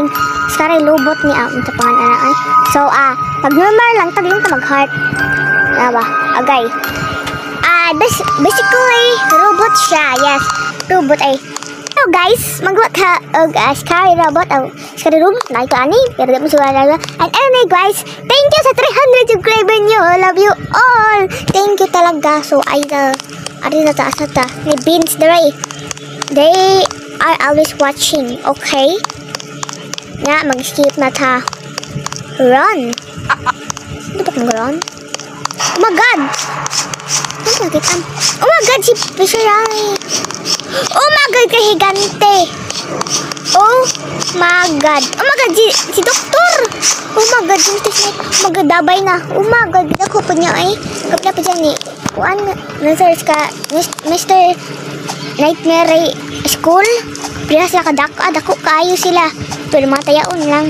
ning Scary Robot ni unsa pangan ana ay. So pag normal lang tagling ta mag heart. Ba? Agay. Basically robot siya. Yes, robot ay. So guys, magwa ka og Scary Robot aw Scary Robot na ito ani, pero di mo sila. And anyway guys, thank you sa 300 subscriber nyo. I love you all. Thank you talaga. So ay ari na ta asa ta. May beans dere. They are always watching, okay? Nga mag-skip na ta. Run. Hindi pa mag-run? Oh my God! Ano kita? Oh my God, si Fisherani. Oh my God, kahigante. Oh my God. Oh my God, si Doktor. Oh my God, si Mr. Snake. Oh my God, dabay na. Oh my God, ako po niya ay. Kapla pa dyan ni. Kuan, nasa ka, Mr. Nightmare School. Pila sila kadako, dako kaayo sila. Pero mga tayaon lang.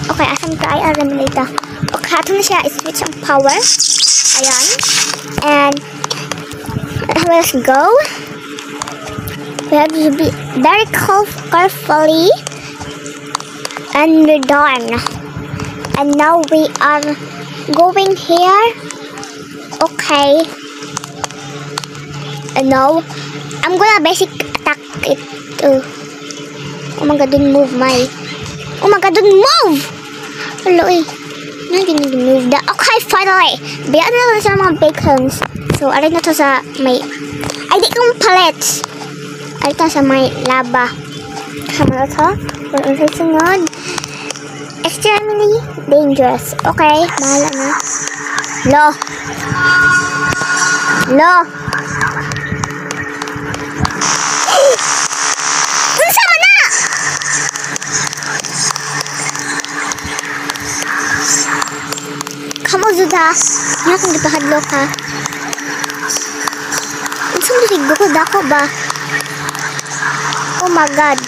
Okay, asam ka ay aram na. Okay, ato na siya. I-switch ang power. Ayan. And let's go. We have to be very carefully. And we're done. And now we are going here. Okay. And now I'm gonna basic attack it. Oh my God, don't move my. Oh my God, don't move! Hello eh. Not gonna move that. Okay, finally. Bayaan na lang sa mga bacons. So, aray na to sa may. Ay, di kong pallets. Aray to sa may laba. Kasama na to. Wala sa sunod. Extremely dangerous. Okay, bahala na. Lo. Lo. Unsa man na? Come on, Zuda. Nga kung gipahadlo ka. Unsa man si Goku dako ba? Oh my God.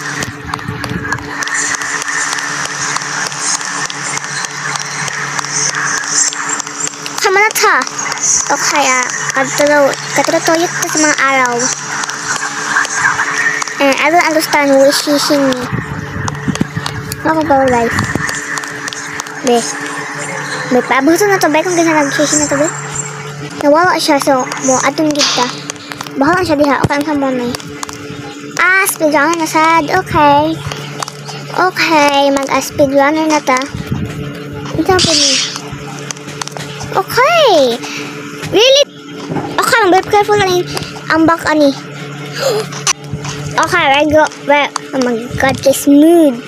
Come on ta. Okay, katulad ta sa mga araw. And I don't understand why she me. Ako ba guys? Be. Be, paabuso na to be kung ganyan nag-shishi na to be. Nawala siya so mo atong gid ta. Bahala siya diha. Okay, ang mo na. Speedrunner na sad. Okay. Okay, mag-speedrunner na ta. Unsa po ni? Okay. Really? Okay, be careful na ang back ani. Okay, I go. Well, oh my God, kay smooth.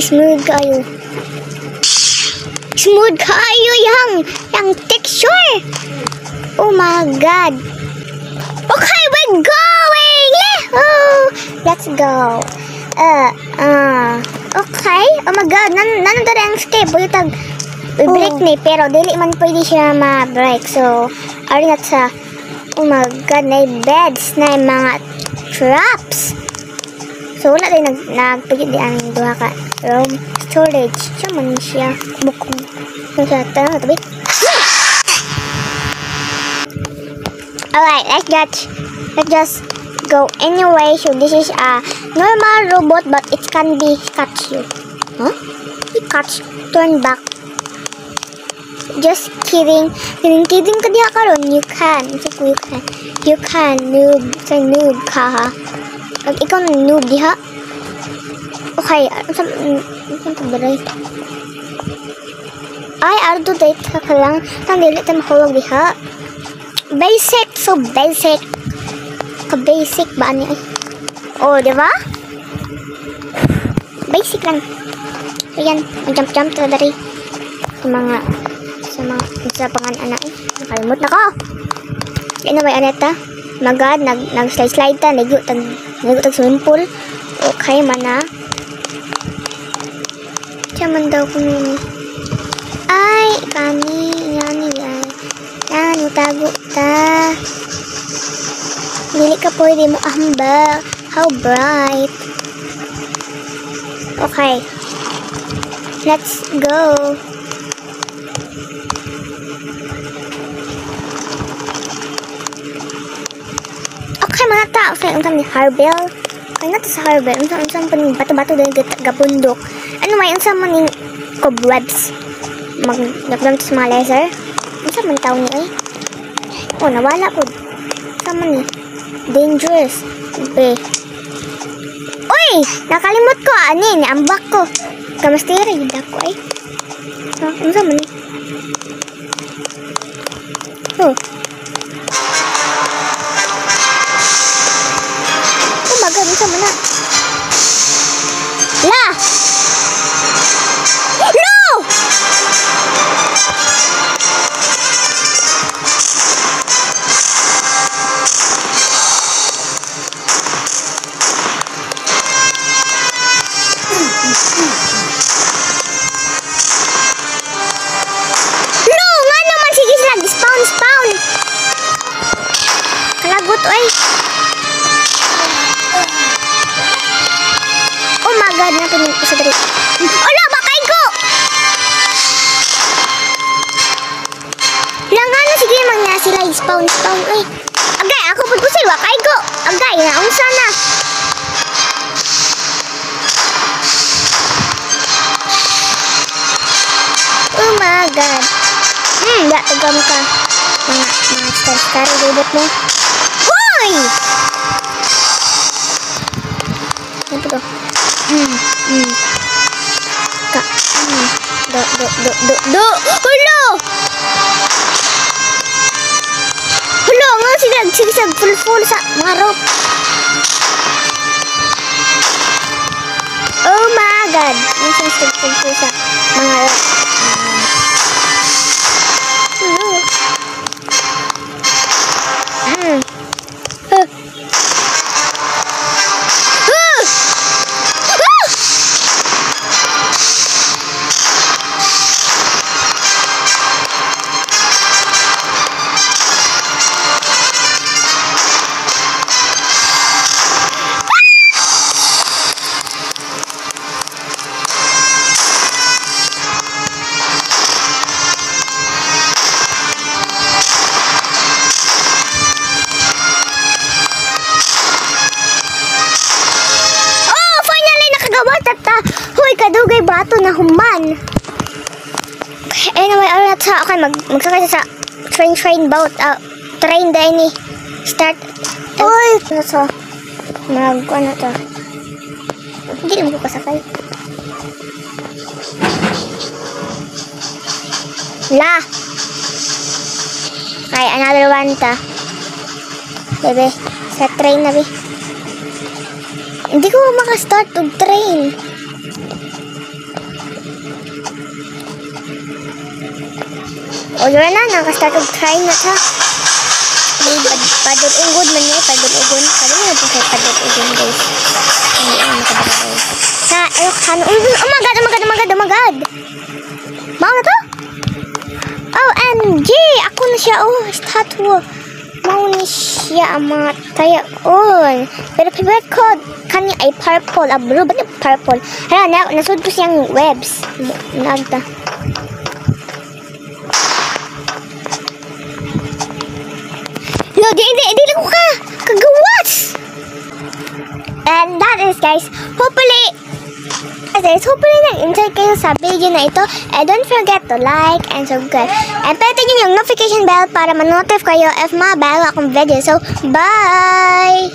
Smooth kayo. Smooth kayo yang texture. Oh my God. Okay, we're going. Yahoo! Let's go. Okay. Oh my God, nan dere ang escape. Pwede tag break ni pero dili man pwede siya ma-break. So, ari na sa. Oh my God, na beds na mga traps. So wala din nagpigit di ang duha ka room storage. Siya man siya bukong. So sa tanong tabi. Alright, let's just go anyway. So this is a normal robot but it can be catch you. Huh? It catch, turn back. Just kidding. Kidding, kidding ka diha karon. You can. You can. You can noob. Sa noob ka ha. Pag ikaw na noob diha. Okay, unsa to? Ay, ardo date ka lang. Tang dili ta mahulog diha. Basic, so basic. Ka basic ba ani ay? Oh, di ba? Basic lang. So yan, mag-jump-jump ta diri. Sa mga sa pangan ana ay. Nakalimot na ko. Anyway, aneta. Magad nag slide ta, ligo tag swimming pool. Okay man na. Siya man daw kuno. Ay, kani, yani ay. Yan, tago ta. Dili ka pwede mo ahamba. How bright. Okay. Let's go. Okay, mga tao. Okay, ang ni Harbel. Ay, nato sa harbor. Unsa pa ning bato-bato dahil gapundok. Ano may unsa man ning cobwebs. Mag nagdam sa mga laser. Unsa man taon ni ay? Oh, nawala po. Unsa man ni? Dangerous. Be. Uy! Nakalimot ko ani ni ambak ko. Kamastira gid ako ay. Ha, unsa man ni? Oh. Oh my God, unsa man na? La! No! No! Nga naman, sige sila, spawn, spawn! Kalagot, oy! Oh my God, natin yung isa dali. Ala, bakay ko! Lang ano, sige, mga sila, spawn, spawn, oy. Agay, ako po pusil, wakay ko! Agay, naunsa na! Oh my God. Tagam ka. Mga star-star, robot mo. Hoy! Ano po to? Ka. Do, do, do, do, do. Hulo! Hulo! Nga sila, sige, sige, full, full sa mga rope. Oh my God. Nga sila, sige, full, full sa mga rope. Hulo. Huh. Huh! Huh! Oh, finally nakagawa tata. Hoy, kadugay bato na human. Anyway, ano na sa okay magsakay sa train boat. Train dahil ni start. Uy, ano to? Mag ano to? Hindi naman ko kasakay. La. Okay, another one ta. Bebe, sa train na be. Hindi ko maka-start og train. O, yun na, naka-start og train na ta. Ay, padul-ugod man niya, padul-ugon. Padul na po kayo, padul-ugon, guys. Hindi ako makabagay. Sa, ano, oh my God, oh my God, oh my God, oh my God. Mao na to? OMG! Ako na siya, oh, statue. Mao ni siya ang mga tayaon. Pero favorite ko, kani ay purple. Ah, blue, ba't yung purple? Hala, nasud ko siyang webs. Nagta. No, di lang ko ka. Kagawas! And that is, guys, hopefully, nag-enjoy kayo sa video na ito. And don't forget to like and subscribe. And pindutin nyo yung notification bell para ma-notify kayo if mga bago akong video. So, bye!